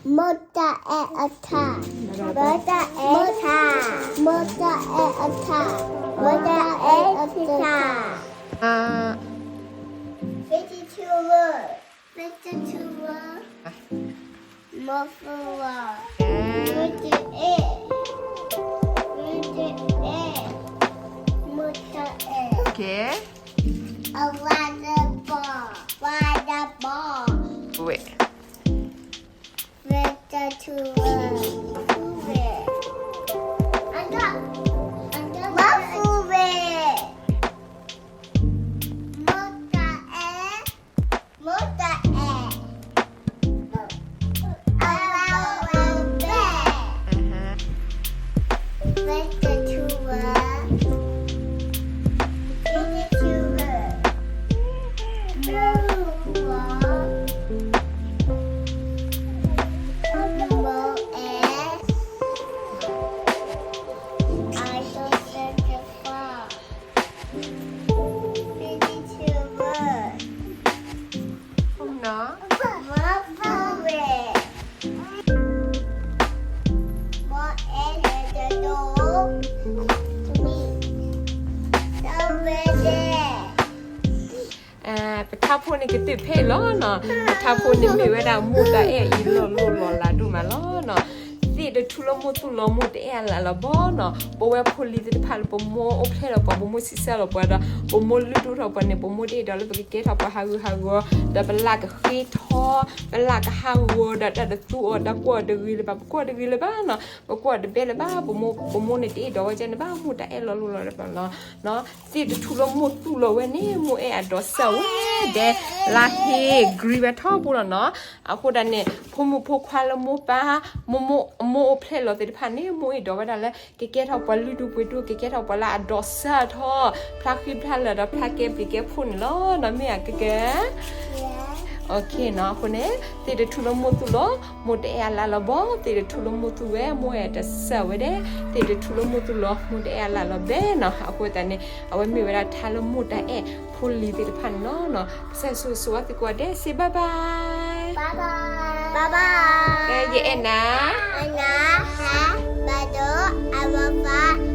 မိၢ်တၢ်အဲၣ်အထၢၣ်, မိၢ်တၢ်အဲၣ်အထၢၣ်, မိၢ်တၢ်အဲၣ်အထၢၣ်, မိၢ်တၢ်အဲၣ်အထၢၣ်, vegetable, vegetable, မိၢ်သူၣ်လီၤ, မိၢ်တအဲၣ်, မိၢ်တအဲၣ်, မိၢ်တအဲၣ်, အဝါတဘီ, ဝါတဘီ, ဝဲ vegetable, မ့ၢ်သူဝဲ, မိၢ်တအဲၣ်, မိၢ်တအဲၣ်, အဝဲဝဲဘဲ, vegetable, vegetable, မိၢ်သူဝဲ, မိၢ်အဲၣ်, အဒိၣ်သၢတဖၣ်, vegetable, မိၢ်သူဝဲ, မိၢ်အဲၣ်လၢတဒိၣ်, တဝဲဒဲး ပထါဖိန့ၣ်ကတၢၢ်ဖဲအံၤလီၤနီၤ. ပထါဖိန့ၣ်မ့ၢ်ဝဲဒၣ်မိၢ်တၢ်အဲၣ်အံၤ လီၤလိၢ်လီၤလးဒိၣ်မးလီၤနီၤ. သ့ၣ်တထူလၢမိၢ်သူၣ်လီၤ မိၢ်တအဲၣ်အလၢ်လီၤဘီနီၤ. ပဝဲဖိလံၤသ့ၣ်တဖၣ်လၢပမိၢ်အိၣ်ဖျဲၣ်လီၤပှၤ ပမိၢ်ဆံးစၢ်လီၤပှၤဒီး ပမိၢ်လုၢ်ဒိၣ်ထီၣ်ပှၤန့ၣ် ပမိၢ်တအဲၣ်ဒိးလၢပကကဲထီၣ်ပှၤဟးဂူာ်ဟးဂီၤ ဒီးပလၢ်ကဃ့ထီ ပလၢ်ကဟးဂီၤဒီးတၢ်တသူအီၤ တၢ်ကွၢ်အီၤတဂ့ၤလၢၤဘၣ် ပကွၢ်တဂ့ၤလၢၤဘၣ်နီၤ. ပကွၢ်တဘဲလၢၤဘၣ် ပမိၢ် ပမိၢ်န့ၣ်တအဲၣ်ဒိးဝဲဒ်န့ၣ်ဘၣ် မိၢ်တၢ်အဲၣ်လီၤလိၢ်လီၤလးလီၤ. သ့ၣ်တထူလၢမိၢ်သူၣ်လီၤဝဲန့ၣ် မိၢ်အဲၣ်အဒိးစၢ်ဝဲဒဲး လါဟ့ green ဝဲထီဘိလီၤနီၤ. အဃိဒၣ်န့ၣ် ဖိမုၣ်ဖိခွါလၢမိၢ်ပၢ် မိၢ် မိၢ်အိၣ်ဖျဲၣ်လီၤသ့ၣ်တဖၣ်န့ၣ် မိၢ်အဲၣ်ဒိးဝဲဒၣ်လၢ ကကဲထီၣ်ပှၤလုၢ်ဒိၣ်ပှ့ၤဒိၣ် ကကဲထီၣ်ပှၤလၢအဒိးစၢ်ထီၣ် ဖျါဃံဖျါလၤဒီးဖျါကဲဘျံးကဲဖှိၣ်န့ၣ်လီၤ. နီၤမ့ၢ်အကကဲ အဃိန့ၣ် သ့ၣ်တထူလၢမိၢ်သူၣ်လီၤ မိၢ်တအဲၣ်အလၢ်လီၤဘီ သ့ၣ်တထူလၢမိၢ်သူၣ်ဝဲ မိၢ်အဲၣ်တစၢ်ဝဲဒဲး သ့ၣ်တထူလၢမိၢ်သူၣ်လီၤ မိၢ်တအဲၣ်အလၢ်လီၤဘဲနီၤ. အဃိသတးန့ၣ် အဝဲမ့ၢ်ဝဲဒၣ်ထါလၢမိၢ်တၢ်အဲၣ်ဖိလံၤသ့ၣ်တဖၣ်န့ၣ်လီၤ. ကစၢ်ဆိၣ်ဂ့ၤဆိၣ်ဝါသုကိးဂၤဒဲး စံးဘၣ်ဘၣ် ယအဲၣ်နၤ ဘၣ်ဒိ အဝဲဖး